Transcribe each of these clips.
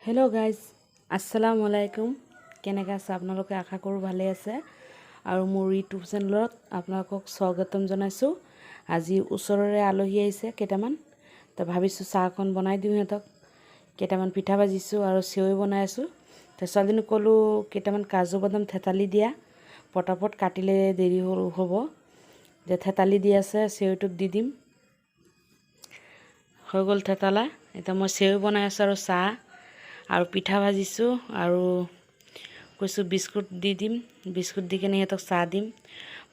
Hello' guys, আসসালামু আলাইকুম। কেনেকৈ আছে আপোনালোকে? আশা কৰোঁ ভালে আছে আৰু মোৰ ইউটিউব চেনেলত আপোনালোকক স্বাগতম জনাইছোঁ। আজি ওচৰৰে আলহী আহিছে কেইটামান, তো ভাবিছোঁ চাহ অকণ বনাই দিওঁ সিহঁতক। কেইটামান পিঠা ভাজিছোঁ আৰু চেৱৈ বনাই আছোঁ। তো ছোৱালীজনীক ক'লোঁ, কেইটামান কাজু বাদাম থেতালি দিয়া পটাপট, কাটিলে দেৰি হ'ব যে। থেতালি দি আছে, চেৱৈটোত দি দিম। হৈ গ'ল থেতালা। এতিয়া মই চেৱৈ বনাই আছোঁ আৰু চাহ আৰু পিঠা ভাজিছোঁ আৰু কৈছোঁ বিস্কুট দি দিম। বিস্কুট দি কেনে সিহঁতক চাহ দিম।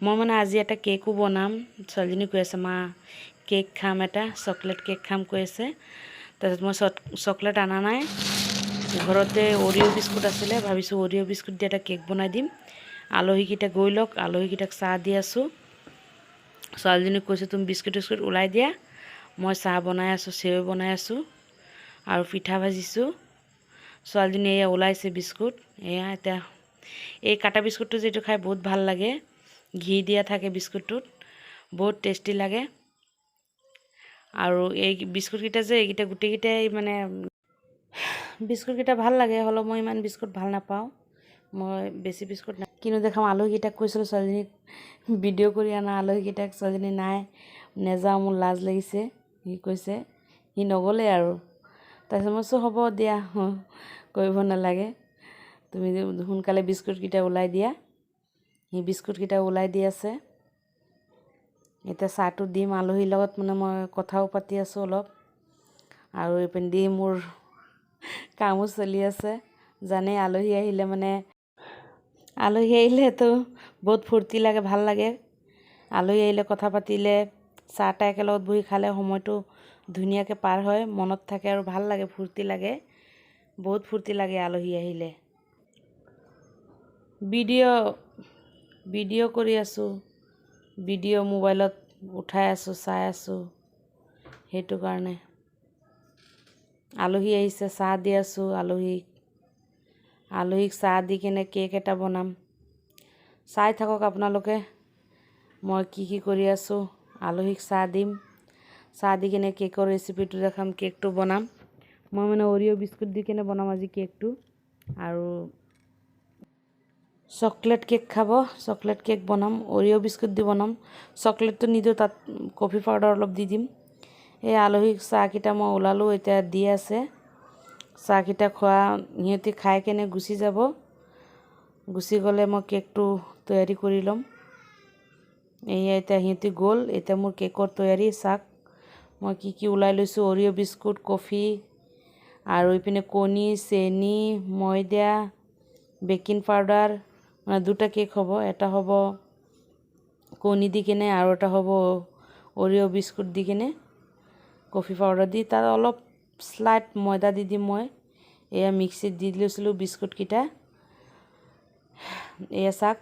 মই মানে আজি এটা কেকো বনাম। ছোৱালীজনী কৈ আছে, মা, কেক খাম এটা, চকলেট কেক খাম কৈ আছে। তাৰপিছত মই চকলেট অনা নাই, ঘৰতে অৰিঅ' বিস্কুট আছিলে। ভাবিছোঁ অৰিঅ' বিস্কুট দি এটা কেক বনাই দিম। আলহীকেইটা গৈ লওক, আলহীকেইটাক চাহ দি আছোঁ। ছোৱালীজনীক কৈছোঁ, তুমি বিস্কুট চিস্কুট ওলাই দিয়া, মই চাহ বনাই আছোঁ, চেৱৈ বনাই আছোঁ আৰু পিঠা ভাজিছোঁ। ছোৱালীজনী এয়া ওলাইছে বিস্কুট। এয়া এতিয়া এই কাটা বিস্কুটটো যিটো খাই বহুত ভাল লাগে, ঘি দিয়া থাকে বিস্কুটটোত, বহুত টেষ্টি লাগে। আৰু এই বিস্কুটকেইটা যে এইকেইটা গোটেইকেইটাই মানে বিস্কুটকেইটা ভাল লাগে। হ'লেও মই ইমান বিস্কুট ভাল নাপাওঁ, মই বেছি বিস্কুট কিনো দেখাম আলহীকেইটাক। কৈছিলোঁ ছোৱালীজনীক, ভিডিঅ' কৰি আনা আলহীকেইটাক। ছোৱালীজনী, নাই, নেযাওঁ, মোৰ লাজ লাগিছে, সি কৈছে। সি নগ'লে আৰু। তাৰপিছত মই কৈছোঁ, হ'ব দিয়া, কৰিব নালাগে, তুমি সোনকালে বিস্কুটকেইটা ওলাই দিয়া। সি বিস্কুটকেইটা ওলাই দি আছে। এতিয়া চাহটো দিম আলহীৰ লগত, মানে মই কথাও পাতি আছোঁ অলপ আৰু এইপিনেদি মোৰ কামো চলি আছে। জানে, আলহী আহিলে, মানে আলহী আহিলেতো বহুত ফূৰ্তি লাগে, ভাল লাগে। আলহী আহিলে কথা পাতিলে, চাহ তাহ একেলগত বহি খালে সময়টো ধুনীয়াকৈ পাৰ হয়, মনত থাকে আৰু ভাল লাগে, ফূৰ্তি লাগে, বহুত ফূৰ্তি লাগে আলহী আহিলে। ভিডিঅ' ভিডিঅ' কৰি আছোঁ, ভিডিঅ' মোবাইলত উঠাই আছোঁ, চাই আছোঁ, সেইটো কাৰণে। আলহী আহিছে, চাহ দি আছোঁ আলহীক। আলহীক চাহ দি কেনে কেক এটা বনাম। চাই থাকক আপোনালোকে মই কি কি কৰি আছোঁ। আলহীক চাহ দিম, চাহ দি কেনে কেকৰ ৰেচিপিটো দেখাম, কেকটো বনাম। মই মানে অৰিঅ' বিস্কুট দি কেনে বনাম আজি কেকটো। আৰু চকলেট কেক খাব, চকলেট কেক বনাম, অৰিঅ' বিস্কুট দি বনাম। চকলেটটো নিদিওঁ, তাত কফি পাউডাৰ অলপ দি দিম। এই আলহীক চাহকেইটা মই ওলালোঁ, এতিয়া দি আছে চাহকেইটা খোৱা। সিহঁতি খাই কেনে গুচি যাব। গুচি গ'লে মই কেকটো তৈয়াৰী কৰি ল'ম। এয়া এতিয়া সিহঁতি গ'ল, এতিয়া মোৰ কেকৰ তৈয়াৰী। চাওক মই কি কি ওলাই লৈছোঁ: অৰিঅ' বিস্কুট, কফি আৰু ইপিনে কণী, চেনি, ময়দা, বেকিং পাউডাৰ। মানে দুটা কেক হ'ব, এটা হ'ব কণী দি কেনে আৰু এটা হ'ব অৰিঅ' বিস্কুট দি কেনে, কফি পাউডাৰ দি, তাত অলপ শ্লাইট ময়দা দি দিম মই। এয়া মিক্সিত দি লৈছিলোঁ বিস্কুটকেইটা। এয়া চাওক,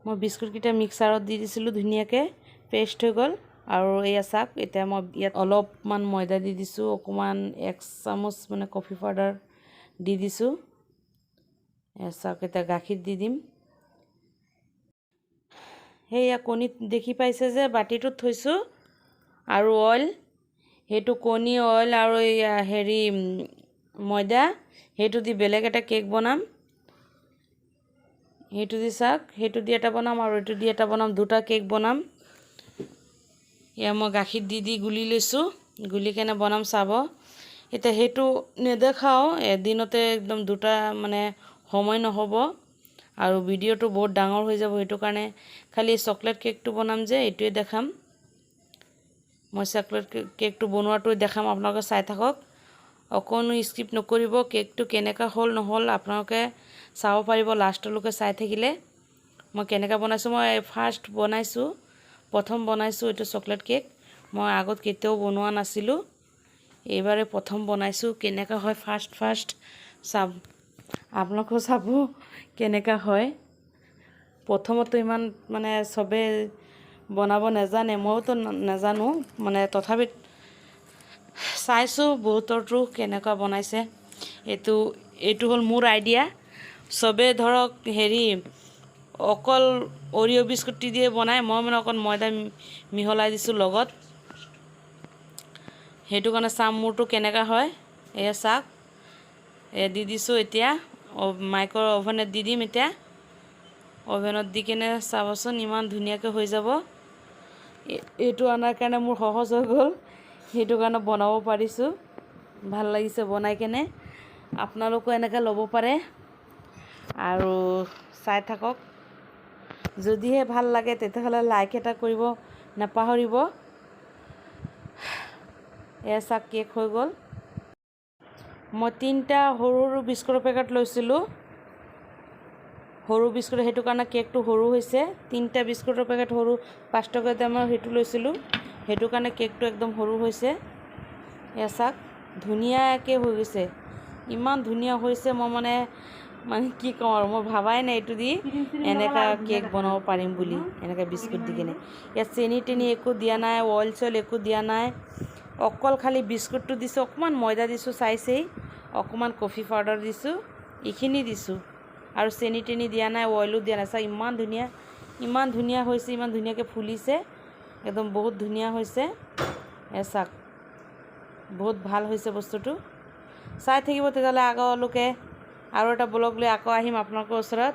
মই বিস্কুটকেইটা মিক্সাৰত দি দিছিলোঁ, ধুনীয়াকৈ পেষ্ট হৈ গ'ল। আৰু এয়া চাওক, এতিয়া মই ইয়াত অলপমান ময়দা দি দিছোঁ, অকণমান এক চামুচ মানে কফি পাউডাৰ দি দিছোঁ। এয়া চাওক, এতিয়া গাখীৰ দি দিম। সেয়া কণীত দেখি পাইছে যে বাতিটোত থৈছোঁ আৰু অইল, সেইটো কণী, অইল আৰু এইয়া হেৰি ময়দা, সেইটো দি বেলেগ এটা কেক বনাম। সেইটো দি চাওক, সেইটো দি এটা বনাম আৰু এইটো দি এটা বনাম, দুটা কেক বনাম। এয়া মই গাখীৰ দি দি গুলি লৈছোঁ, গুলি কেনে বনাম, চাব। এতিয়া সেইটো নেদেখাওঁ, এদিনতে একদম দুটা মানে সময় নহ'ব আৰু ভিডিঅ'টো বহুত ডাঙৰ হৈ যাব। সেইটো কাৰণে খালি চকলেট কেকটো বনাম যে, এইটোৱে দেখাম। মই চকলেট কেকটো বনোৱাটো দেখাম, আপোনালোকে চাই থাকক, অকণো স্কিপ নকৰিব। কেকটো কেনেকুৱা হ'ল নহ'ল আপোনালোকে চাব পাৰিব লাষ্টলৈকে চাই থাকিলে, মই কেনেকৈ বনাইছোঁ। মই ফাৰ্ষ্ট বনাইছোঁ, প্ৰথম বনাইছোঁ এইটো চকলেট কেক। মই আগত কেতিয়াও বনোৱা নাছিলোঁ, এইবাৰে প্ৰথম বনাইছোঁ। কেনেকুৱা হয় ফাৰ্ষ্ট ফাৰ্ষ্ট চাব, আপোনালোকেও চাব কেনেকুৱা হয়। প্ৰথমতে ইমান মানে চবে বনাব নাজানে, মইতো নাজানো, মানে তথাপিত চাইছোঁ বহুতৰটো কেনেকুৱা বনাইছে। এইটো হ'ল মোৰ আইডিয়া। চবে ধৰক হেৰি অকল অৰিঅ' বিস্কুট দিয়ে বনায়, মই মানে অকণ ময়দা মিহলাই দিছোঁ লগত, সেইটো কাৰণে চাম মোৰটো কেনেকুৱা হয়। এয়া চাওক। দি দিছোঁ এতিয়া মাইক্ৰ' অ'ভেনত দি দিম এতিয়া। অ'ভেনত দি কেনে চাবচোন, ইমান ধুনীয়াকৈ হৈ যাব। এইটো অনাৰ কাৰণে মোৰ সহজ হৈ গ'ল, সেইটো কাৰণে বনাব পাৰিছোঁ। ভাল লাগিছে বনাই কেনে। আপোনালোকো এনেকৈ ল'ব পাৰে আৰু চাই থাকক। যদিহে ভাল লাগে, তেতিয়াহ'লে লাইক এটা কৰিব নাপাহৰিব। এয়া চাওক, কেক হৈ গ'ল। মই তিনিটা সৰু সৰু বিস্কুটৰ পেকেট লৈছিলোঁ, সৰু বিস্কুট, সেইটো কাৰণে কেকটো সৰু হৈছে। তিনিটা বিস্কুটৰ পেকেট সৰু, 5 টকা দামৰ সেইটো লৈছিলোঁ, সেইটো কাৰণে কেকটো একদম সৰু হৈছে। এয়া চাওক, ধুনীয়াকৈ হৈ গৈছে। ইমান ধুনীয়া হৈছে, মই মানে কি ক'ম আৰু, মই ভাবাই নাই এইটো দি এনেকুৱা কেক বনাব পাৰিম বুলি, এনেকৈ বিস্কুট দি কেনে। ইয়াত চেনি টেনি একো দিয়া নাই, অইল চইল একো দিয়া নাই, অকল খালি বিস্কুটটো দিছোঁ, অকণমান ময়দা দিছোঁ চাই চাই, অকণমান কফি পাউডাৰ দিছোঁ, এইখিনি দিছোঁ আৰু চেনি টেনি দিয়া নাই, অইলো দিয়া নাই। চাওক, ইমান ধুনীয়া, ইমান ধুনীয়া হৈছে, ইমান ধুনীয়াকৈ ফুলিছে, একদম বহুত ধুনীয়া হৈছে। এ চাওক, বহুত ভাল হৈছে বস্তুটো। চাই থাকিব তেতিয়াহ'লে। আগলৈকে আৰু এটা ব্লগ লৈ আকৌ আহিম আপোনালোকৰ ওচৰত।